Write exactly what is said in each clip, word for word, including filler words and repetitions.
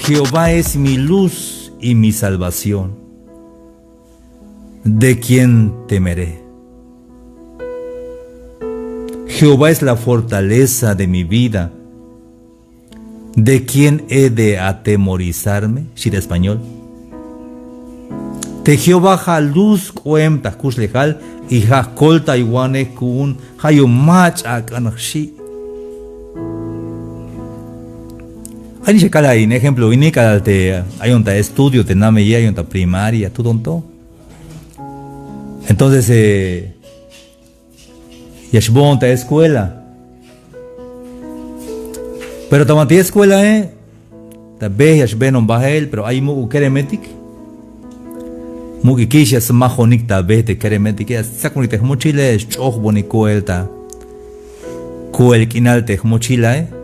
Jehová es mi luz y mi salvación. ¿De quién temeré? Jehová es la fortaleza de mi vida. ¿De quién he de atemorizarme? Xchi ta español. Te Jehová ja' luz k'oem ta jkuxlejal y ja' jkoltaywanej ku'un, ja' yu'un mach'a ak'an jxi'. Ay nix ya kalal in ejemplo ini, kalal te ayon ta estudio te nameye, ayon ta primaria, tuton to. Entonces, eh, ya xboon ta escuela. Pero ta banti escuelae, eh, ta be ya xbeenon bael, pero ay muk'uk keremetik. Muk'ikix ya smajonik ta be te keremetike, ya stsakonik te jmochile, ya xch'ojbonik koel ta koel k'inal te jmochilae.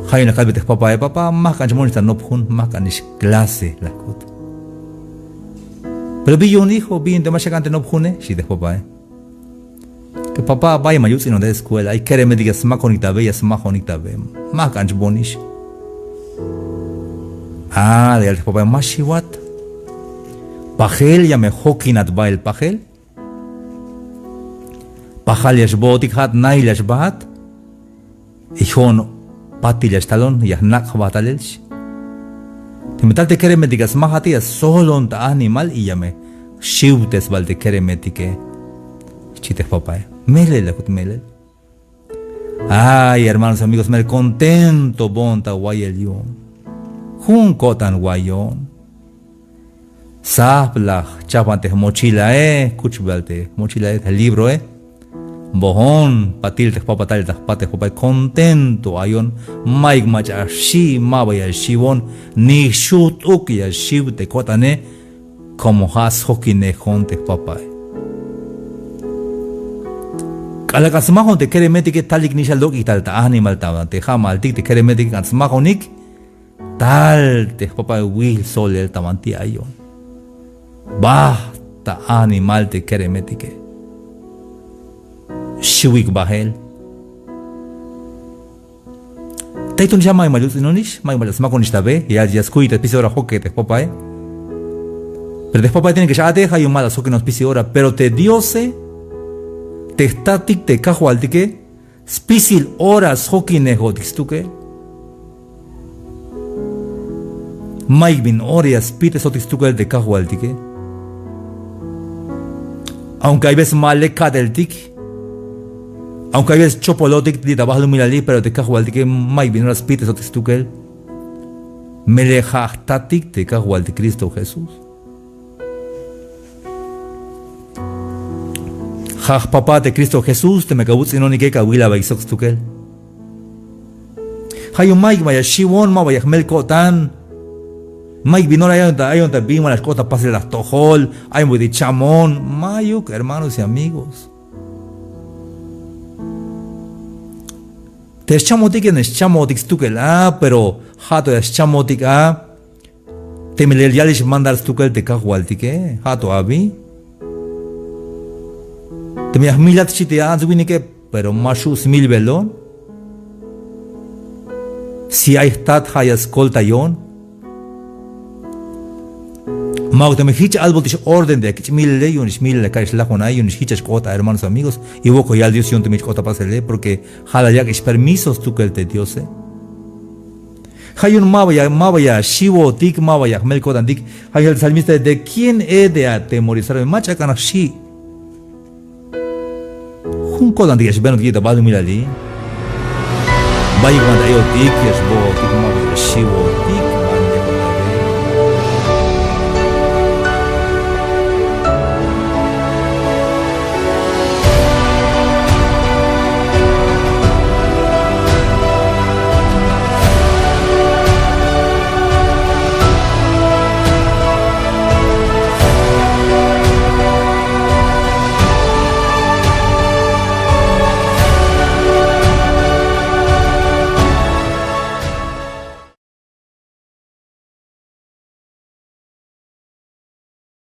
Ja' yu'un la kalbe te jpapae: Papá, ma jk'an xboonix ta nop jun, ma jk'anix clase, la kut. Pero bi yu'un hijo, bi yu'un te ma xak'an te nop june, xchi te jpapae. Que papá, bay ma yuts'inon ta escuela, ay keremetik ya smakonik ta be, ya smajonik ta be, ma jk'an xboonix. Ah, la yal te jpapae: Ma xiwat. Pajel ya me jokinat bael pajel. Pajal ya xbootik, ja'at nail ya xbaat. Y jo'on patil ya xtalon, ya jnak' jba talel, xchi. Teme tal te keremetike ya smajate, ya ssolon ta animal y ya me xiwtes bael te keremetike, xchi te jpapae. Melel, la kut, melel. Ay, hermanos, amigos, melel contento boon ta wayel yu'un. Jun ko'tan wayon. Sajp la jchajpan te jmochilae, kuchbal te jmochilae, te libroe. Boon patil te jpapa, talel ta jpat te jpapae, contento ayon, mayuk mach'a xi', ma ba ya xiwon, ni jxujt'uk ya xiw te ko'tane, como ja' sjokinejon te jpapae. K'alal k'an smajon te keremetike, talik nix a lok'ik tal ta animal, ta te ja'maltik te keremetike k'an smajonik, tal te jpapae wil solel ta banti ayon. Bajt ta animal te keremetike. Xiwik bael. Tey to nix a mayuk mach'a yuts'inonix, mayuk mach'a smakonix ta be, ya, ya skuy ta spisil ora joke te jpapae. Pero te jpapae tiene que x-a'tej, ja' yu'un ma la sjokinon spisil ora, pero te Diose, te jtatik te kajwaltike, spisil ora sjokinejotik stukel. Mayuk bin ora ya spitesotik stukel te kajwaltike. Aunque hay veces ma lek ka'teltik, aunque hay veces chopolotik li' ta balumilali, pero te kajwaltike mayuk bin ora spitesotik stukel. Melel ja' jtatik te kajwaltik Cristo Jesús. Ja' jpapa te Cristo Jesús, teme kawuts'inonike, kawil abaik sok stukel. Ja' yu'un mayuk ma ya xiwon, ma ba ya jmel ko'tan. Mayuk bin ora ayon ta, ayon ta bin, ma la xk'ot ta pasel ta jtojol, ayon bin ora chamon. Mayuk, hermanos y amigos. Te xchamotike, ne xchamotik stukel a, pero ja' to ya xchamotik a. Teme lel yalix mandar stukel te kajwaltike, ja' to abi. Teme ya jmilat xchi te ants winike, pero ma xju' smilbelon. Si ay jtat, ja' ya skoltayon. Ma'uk teme jich alboltix orden te ya kich' milele, yu'unix milel ka'ix lajon a, yu'unix jich ya xk'ot a, hermanos, amigos. Y wokol yal Dios yu'un teme jich k'ot ta pasele, porque ja' la yak'ix permiso stukel te Diose. Ja' yu'un ma ba ya, ma ba ya xiwotik, ma ba ya jmel ko'tantik. Ja' yal te salmista: ¿De quién he de atemorizarme? Mach'a k'an jxi'. Jun ko'tantik ya xbenotik ta balumilali. Bayuk ma te ayotik ya xbootik, ma ba ya xiwotik.